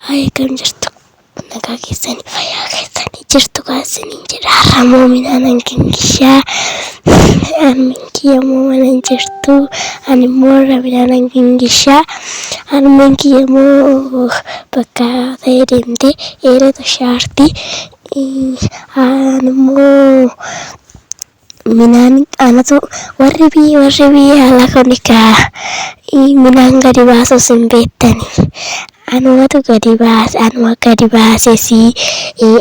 Hayi akkam jirtu nagaa keessanii fayyaa keessanii jirtu kaa isiniin jedha har'a immoo midhaan hangingishaa harmeen kiyya immoo mana hin jirtu ani immoo har'a midhaan hangingishaa harmeen kiyya immoo bakka ta'ee deemte eelee toshaarti ani immoo Minaan anatu warri biyya alaa kun kaa minaan gadi baasus hin beektani. Anumatu gadi baase anuma gadi baasesi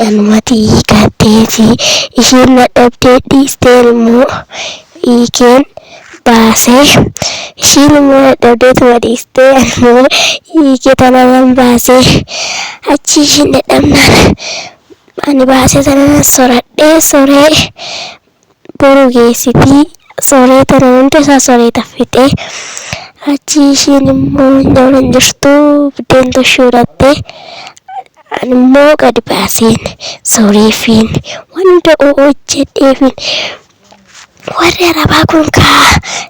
anumati hiikatteesi ishiin dadhabdee dhiisteen immoo hiikeen baase ishiin immoo dadhabdeetuma dhiistee immoo hiikee tananan baase achi ishiin dadhabnaan ani baasee tananan soradhee soree boru geessitii soree tana hunda isaa soree taffixee achi ishiin immoo nyaata hin jirtu buddeen toshuudhatte ani immoo gadi baaseen soreefiin wanta hojjedheefiin warri arabaa kun kaa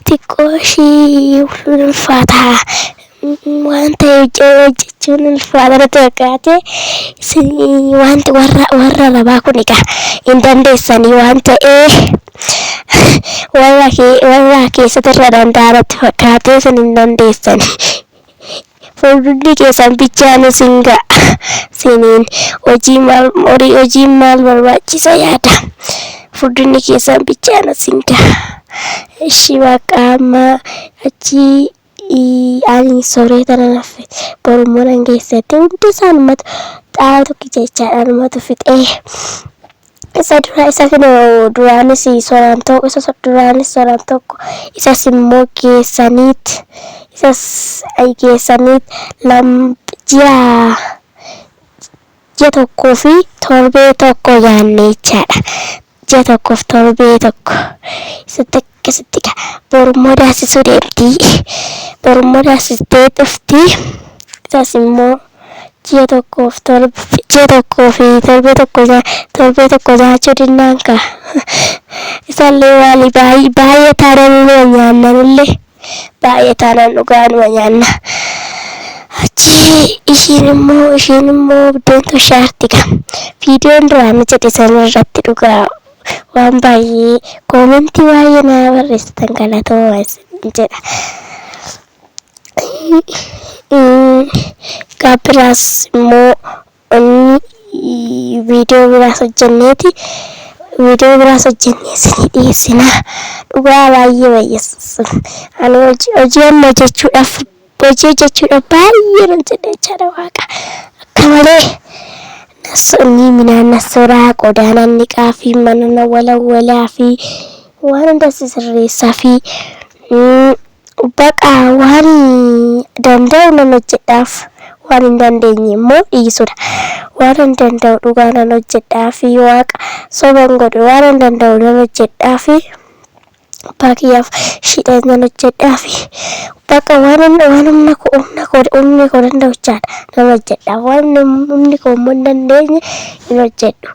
xiqqoo ishii ulfaata waan ta'e hojjechuun ulfaata natti fakkaate wanti warra arabaa kun egaa hin dandeessanii waan ta'ee warra keessatti irra danda'a natti fakkaate isin hin dandeessanii. Fuuldurri keessan bichaan isin ga'a. Isiniin hojii maal horii hojiin maal barbaachisa yaada. Fuuldurri keessan bichaan isin ga'a. Ishi baqa amma achi ani soree tana naffe borummoo nan geessatti hundi isaa numatu xaa'oo tokkicha jechaadha numatu fixee. Isa dura isa kunoo duraanis soraan tokko isa duraanis soraan tokko isas immoo geessaniit isas geessaniit lam ji'a ji'a tokkoo fi torbee tokko nyaanne jechaadha. Ji'a tokkoof torbee tokko isatti akkasitti borummoo daasisuu deemti. Borummoo daasistee dhufti. Isas immoo ji'a tokkoof ji'a tokkoo fi torbee tokko torbee tokko nyaachuu dinnaan kaa. Isallee maali baay'ee taanaan numa nyaanna nullee baay'ee taanaan dhugaa numa nyaanna. Achi ishiin immoo buddeen toshaarti gaa. Viidiyoon duraan hojjete sana irratti dhugaa waan baay'ee koomentii baay'ee naa barreessitan galatooma isin jedha. Gaabbiraas immoo inni viidiyoo biraas hojjenneeti viidiyoo biraas hojjennee isinii dhiyeessina. Dhugaa baay'ee baay'ee ani hojii amma hojjechuudhaaf hojii hojjechuudhaaf baay'ee nan jedha jechaadha waaqa akka malee. Inni midhaan na soraa qodaa nan dhiqaa fi mana na walawwalaa fi waan hunda sisirreessaa fi baqa waan danda'u nan hojjedhaaf waan hin dandeenye immoo dhiisudha. Waan hin danda'u dhugaa nan hojjedhaa fi waaqa soban godhu waan hin danda'u nan hojjedhaa fi abbaa kiyyaaf ishiidhaan nan hojjedhaa fi baqa waan humna koo danda'u jechaadha nan hojjedha waan humni koo immoo hin dandeenye hin hojjedhu.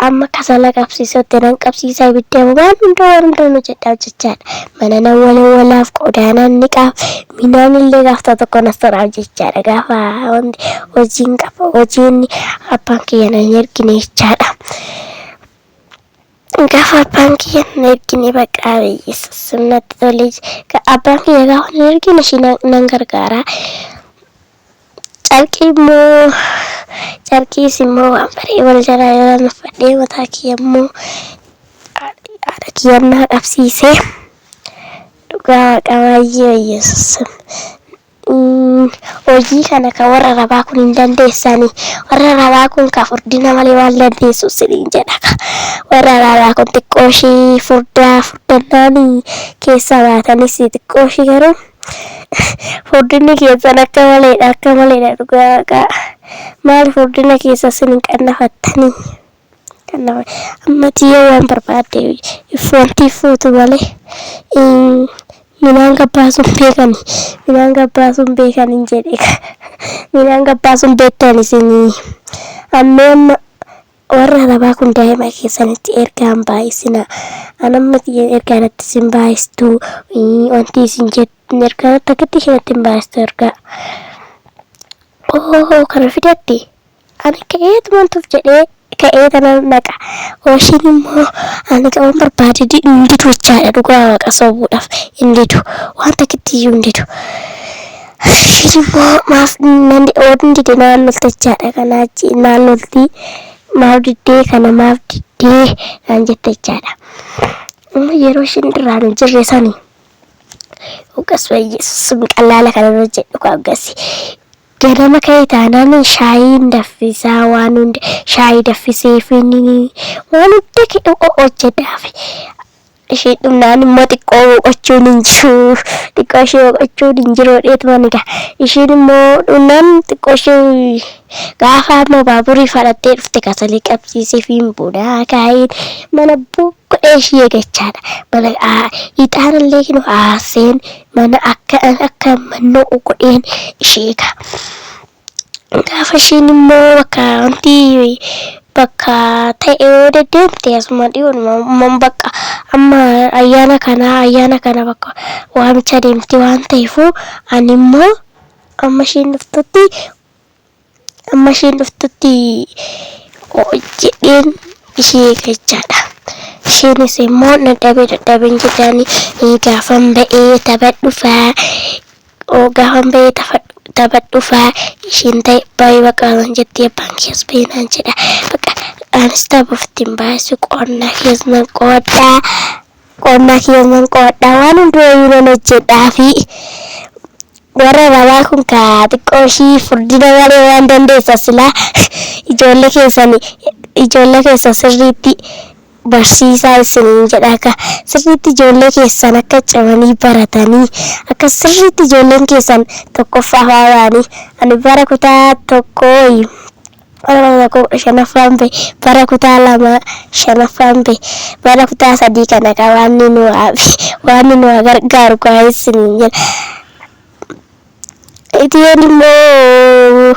Amma kasala qabsiisutti nan qabsiisa ibidda waan hunda nan hojjedhaaf jechaadha. Mana nan walawwalaaf qodaa nan dhiqaaf midhaan illee gaaf tokko na soraaf jechaadha gaafa wanti hojiin qaba hojiin abbaan kiyya nan ergine jechaadha. Gaafa abbaan kiyya nan ergine baqa natti tole abbaan kiyya gaafa nan ergine ishii nan gargaara. Carqii immoo carqiis immoo waan baree wal jalaa jalaan uffadhee mataa kiyya immoo haadha kiyyaan naa qabsiisee dhugaa waaqa baay'ee yesus hojii kana kan warra arabaa kun hin dandeessanii warra arabaa kun ka furdina malee maal dandeessu isiniin jedha ka warra arabaa kun xiqqoo ishii furdaa furdannaanii keessaa baatanis xiqqoo ishii garuu furdinni keessan akka maleedha dhugaa waaqaa maal furdina keessa isin hin qannafattanii amma tiyyoo waan barbaadde wanti fuutu malee midhaan gabbaasuun beekani midhaan gabbaasuun beekanin jedhe midhaan gabbaasuun beektan isinii ammee amma warra arabaa kun daa'ima keessanitti ergaan baay'isinaa anamma ergaa natti isin baay'istu wanti isin jettu ergaa takkatti isheetti hin baay'istu ergaa. Oo kana fidatte ani ka'eetuman tuf jedhee ka'ee tanan dhaqa. Ooshiin immoo ani ka'uun barbaade hin didu jechaadha dhugaa waaqa sobuudhaaf hin didu waan takkitti iyyuu hin didu. Ishiin immoo maaf nan oon dide naan lolta jechaadha kanaa achi naan lolti maaf diddee kana maaf diddee naan jette jechaadha. Amma yeroo ishiin irraan hin jirre sani hoggas sun qallaala kana hojjedhu hoggas ganama ka'e taanaan shaayiin daffisaa waan hunda shaayii daffisee fi waan hunda hojjedhaaf. Ishee dhumnaan immoo xiqqoo boqochuun hin jiru. Xiqqoo ishee boqochuun hin jiru dheetuma egaa. Ishiin immoo dhumnaan xiqqoo ishee gaafa ammoo baaburii fadhattee dhufte kasalee qabsiisee fi buna kaa'een mana godhee ishee eeggachaadha. Mana ixaanallee kinu aarseen mana akka akka mannoo godheen ishee eega. Gaafa ishiin immoo bakka wanti bakka ta'e yoo deddeemte asuma dhiyoodhuma bakka amma ayyaana kana ayyaana kana bakka waamicha deemti waan ta'eefu ani immoo amma ishiin dhuftutti amma ishiin dhuftutti hojjedheen ishee eeggachaadha. Isheenis immoo dadhabee dadhabeen jedhani gaafan ba'ee taphadhu fa'aa gaafan ba'ee taphadhu fa'aa ishiin ta'e baay'ee bakka jettee abbaan kees ba'ee naan jedha. Bakka anis taphuuf ittiin baasu qonna kees nan qoodhaa qonna kees nan qoodhaa waan hundumayyuu nan hojjedhaa fi warra rabaa kun kaa xiqqoo ishii furdina malee waan dandeessa silaa ijoollee keessan ijoollee keessan sirriitti barsiisaa isiniin jedha akka sirriitti ijoollee keessan akka cimanii baratanii akka sirriitti ijoolleen keessan tokkoffaa ba'anii ani bara kutaa tokkoo bara tokko shanaffaan bahe bara kutaa lama shanaffaan bahe bara kutaa sadii kana ka waan nu waan nu gargaaru kaa isiniin jedha. Itiyeen immoo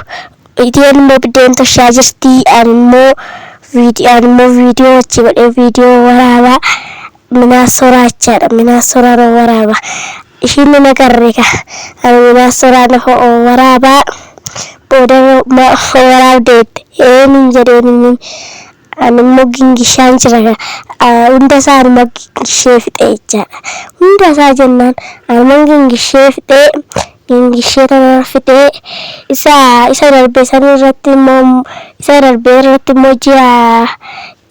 itiyeen immoo biddeen toshaa jirti ani immoo ani immoo viidiyoo achi godhee viidiyoo waraabaa minaa soraachaadha minaa soraan waraaba ishiin ni agarre ka ani minaa soraan waraabaa booda waraabdeette eenyuun jedheen ani immoo gingishaan jira hunda isaa anuma gingishee fixe jechaadha hunda isaa jennaan anuma gingishee fixee gingishee tana fixee isa isa darbe san irratti immoo isa darbe irratti immoo ji'a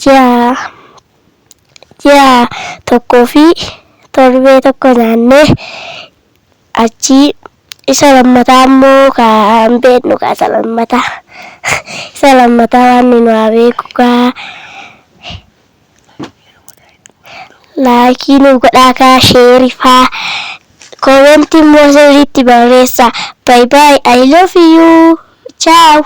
ji'a ji'a tokkoo fi torbee tokko nyaannee achi isa lammataa immoo kan beeknu kaa isa lammataa isa lammataa waan nu haa beeku kaa like nu godhaa kaa share faa comment immoo sirriitti barreessaa. Bye bye, I love you, ciao.